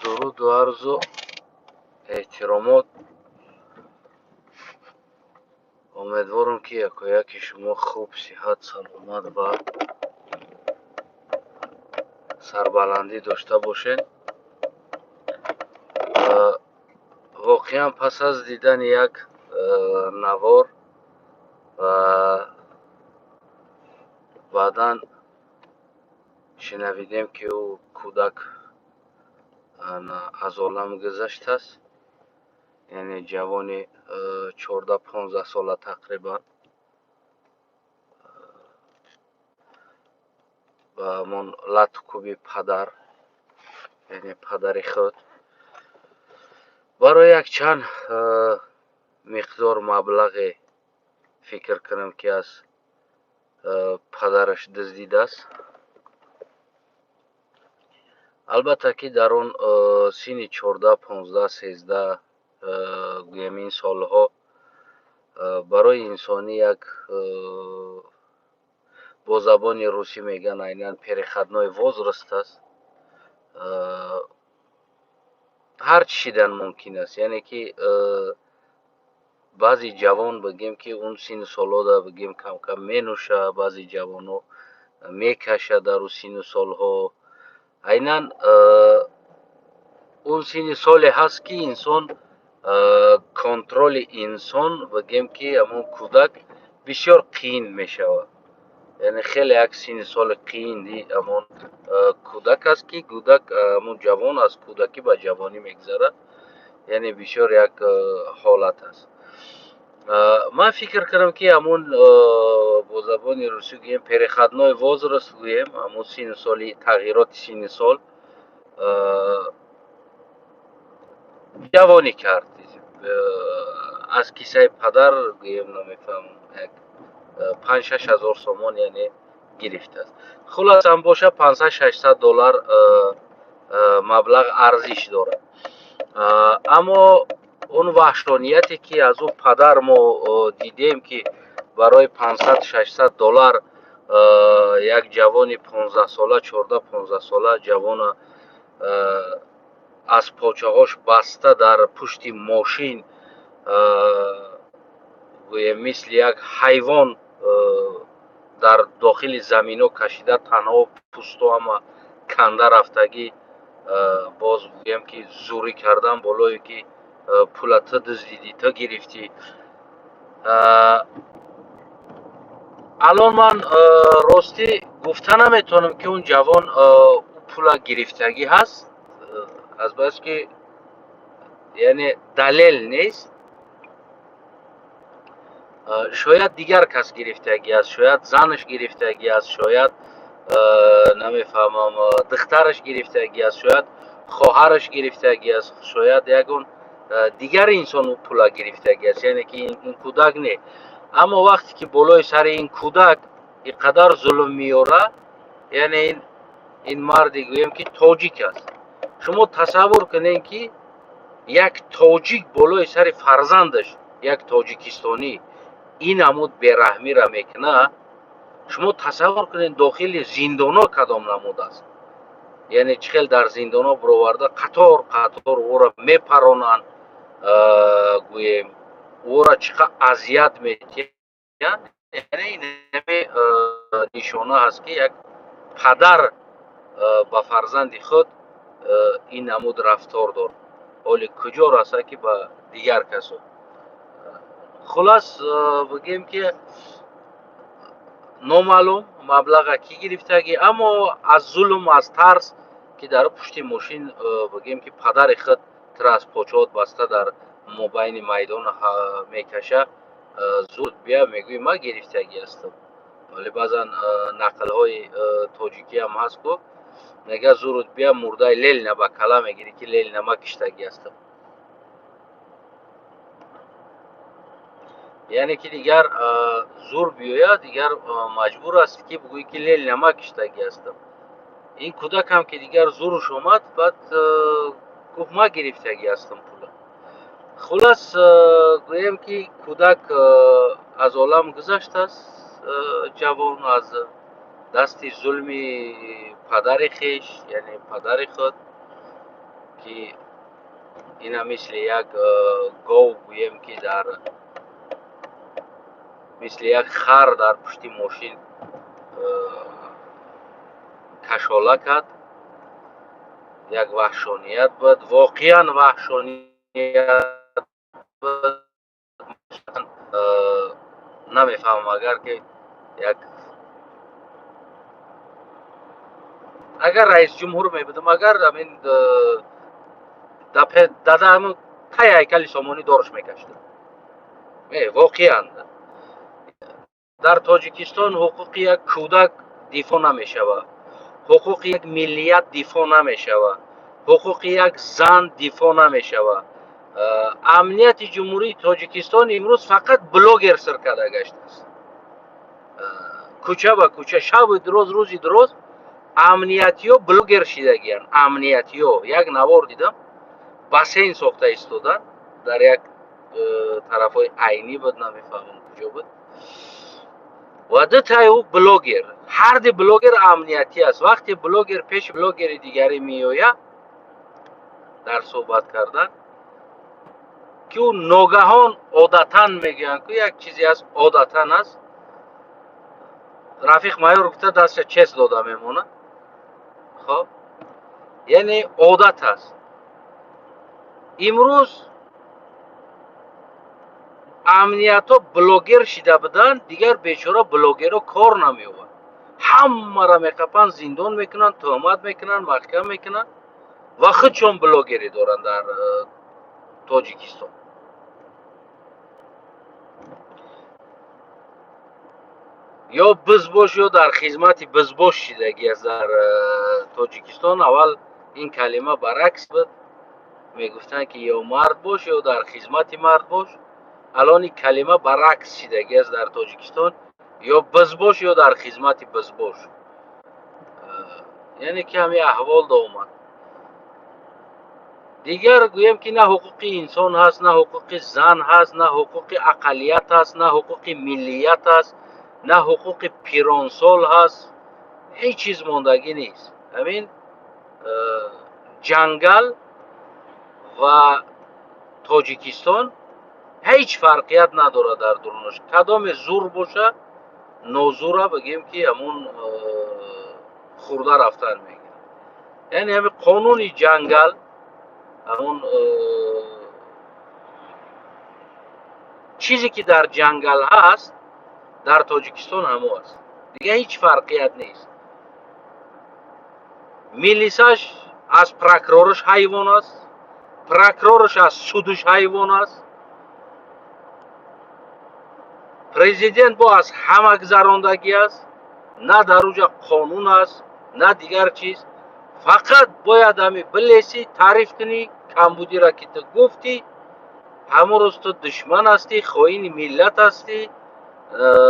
Дуруду арзу эҳтиромот. Умедворам, ки якояки шумо хуб, сиҳат, саломат ва сарбаландӣ дошта бошед. Воқеан, пас аз дидани як навор ва баъдан шинавидем, ки ӯ кӯдак аз олам гузаштааст, яъне ҷавони 14-15 сола тақрибан, ба ҳамон лату кӯби падар, яъне падари худ, барои якчанд миқдор маблағе, фикр кунам, ки аз падараш дуздидааст. Албатта, ки дар он синни 14, 15, 13, гӯем, ин солҳо барои инсонӣ як, бо забони русӣ мегӯянд, айнан переходной возраст аст, ҳар чӣ шидан мумкин аст. Яъне ки баъзе ҷавон, бигем, ки он синну солҳода, бигем, камкам менӯша, баъзе ҷавонҳо мекашад дар он синну солҳо. Айнан он синни соле ҳаст, ки инсон, контроли инсон, бигем, ки ҳамон кӯдак бисёр қиин мешавад. Яъне хеле як синни соли қиини ҳамон кӯдак аст, ки кӯдак, ҳамон ҷавон аз кӯдакӣ ба ҷавонӣ мегузарад, яъне бисёр як ҳолат аст. Ман фикр кардам, ки ҳамон, бо забони русӣ гӯем, переходной возраст, гӯем, ҳамон синну соли тағйироти синни сол, ҷавонӣ кард, аз киссаи падар, гӯем, намефаҳмам, як 5-6 ҳазор сомон, яъне гирифтааст. Хулосам боша, 500-600 доллар маблағ арзиш дорад, аммо он ваҳшонияте, ки аз ӯ падар мо дидем, ки барои 500-600 доллар як ҷавони 15-сола, 14-15 сола ҷавона аз почаҳош баста, дар пушти мошин, гӯем, мисли як ҳайвон дар дохили замино кашида, танҳо пӯсту ҳама канда рафтагӣ, боз, гӯем, ки зӯрӣ кардан болое, ки пула ту дуздидӣ, ту гирифтӣ. Алон ман ростӣ гуфта наметавонам, ки он ҷавон пула гирифтагӣ ҳаст, азбаски, яъне, далел нест. Шояд дигар кас гирифтагӣ аст, шояд занаш гирифтагӣ аст, шояд, намефаҳмам, духтараш гирифтагӣ аст, шояд хоҳараш гирифтагӣ аст, шояд ягон дигар инсон ӯ пула гирифтагӣ аст, яъне ки ин кӯдак не. Аммо вақте ки болои сари ин кӯдак ин қадар зулм меёрад, яъне ин марде, гӯем, ки тоҷик аст, шумо тасаввур кунед, ки як тоҷик болои сари фарзандаш, як тоҷикистонӣ, ин намуд бераҳмиро мекунад, шумо тасаввур кунед, дохили зиндоно кадом намуд аст, яъне чӣ хел дар зиндоно бироварда, қатор қатор ӯро мепаронанд, гӯем, ӯро чӣ қадр азият метиҳанд. Яъне инаме нишона ҳаст, ки як падар ба фарзанди худ ин намуд рафтор дорад, ҳоли куҷо расад, ки ба дигар касо. Хулас, бигем, ки номаълум маблаға кӣ гирифтагӣ, аммо аз зулм, аз тарс, ки дар пушти мошин, бигем, ки падари худ тура аз почаҳот баста, дар мобайни майдон мекаша, зуд бия мегӯӣ, ман гирифтагӣ ҳастам. Вале баъзан нақлҳои тоҷикиам ҳаст, ку мега: «Зурут бия, мурдаи Ленина ба кала мегирӣ, ки Ленина ма киштагӣ ҳастам». Яъне ки дигар зур биёяд, дигар маҷбур аст, ки бигӯӣ, ки Ленина ма киштагӣ ҳастам. Ин кӯдакам, ки дигар зуруш омад, баъд гуфт: «Ма гирифтагӣ ҳастам пула». Хулас, гӯем, ки кӯдак аз олам гузаштааст, ҷавон, аз дасти зулми падари хеш, яъне падари худ, ки Ки ина мисли як гов, гӯем ки дар мисли як хар дар пушти мошин кашола кард. Як ваҳшоният буд, воқеан ваҳшоният буд. Намефаҳмам, агар ки як агар раисҷумҳур мебудам, агар ҳамин дада ҳамн тай ҳайкали Сомонӣ дорш мекашидам. Воқеан, дар Тоҷикистон ҳуқуқи як кӯдак дифоъ намешавад, ҳуқуқи як миллият дифоъ намешавад, ҳуқуқи як зан дифоъ намешавад. Амнияти Ҷумҳурии Тоҷикистон имрӯз фақат блогер сир карда гаштааст. Кӯча ба кӯча, шабу рӯз, рӯзи дуроз амниятиё блогер шидагиянд. Амниятиё, як навор дидам, бассейн сохта истодан дар як тарафҳои Айнӣ буд, намефаҳмам куҷо буд, ва дутаи ӯ блогер, ҳарди блогер амниятӣ аст. Вақте блогер пеши блогери дигарӣ меояд дар суҳбат кардан, ки ӯ ногаҳон, одатан мегӯянд, ку як чизе аст, одатан аст, рафиқ майор гуфта, дастша чест дода мемонад. Хоб, яъне одат аст. Имрӯз амниятҳо блогер шида буданд. Дигар бечора блогерҳо кор намеёбанд, ҳамаро меқапанд, зиндон мекунанд, тӯҳмат мекунанд, маҳкам мекунанд ва худшон блогерӣ доранд дар Тоҷикистон. Ё бизбош, ё дар хизмати бизбош шидагӣ аст дар Тоҷикистон. Аввал ин калима баръакс буд, мегуфтанд, ки ё мард бош, ё дар хизмати мард бош. Алон ин калима баръакс шидагӣ аст дар Тоҷикистон: ё бизбош, ё дар хизмати бизбош. Яъне ки ҳамин аҳвол омад. Дигар гӯем, ки на ҳуқуқи инсон ҳаст, на ҳуқуқи зан ҳаст, на ҳуқуқи ақаллият ҳаст, на ҳуқуқи миллият ҳаст, на ҳуқуқи пиронсол ҳаст, ҳеҷ чиз мондагӣ нест. Ҳамин ҷангал ва Тоҷикистон ҳеҷ фарқият надорад дар дурунаш. Кадоме зур боша, нозура бигем, ки ҳамун хӯрда рафтан мегирад. Яъне ҳамин қонуни ҷангал, ҳамун чизе ки дар ҷангал ҳаст, дар Тоҷикистон ҳамо аст, дигар ҳеҷ фарқият нест. Милисаш аз прокурораш ҳайвон аст, прокурораш аз судаш ҳайвон аст, президент бо аз ҳама гузарондагӣ аст. На дар уҷа қонун аст, на дигар чиз. Фақат бояд ҳами билесӣ, таъриф кунӣ камбудиро, ки ту гуфтӣ, ҳамон рӯз ту душман ҳастӣ, хоини миллат ҳастӣ.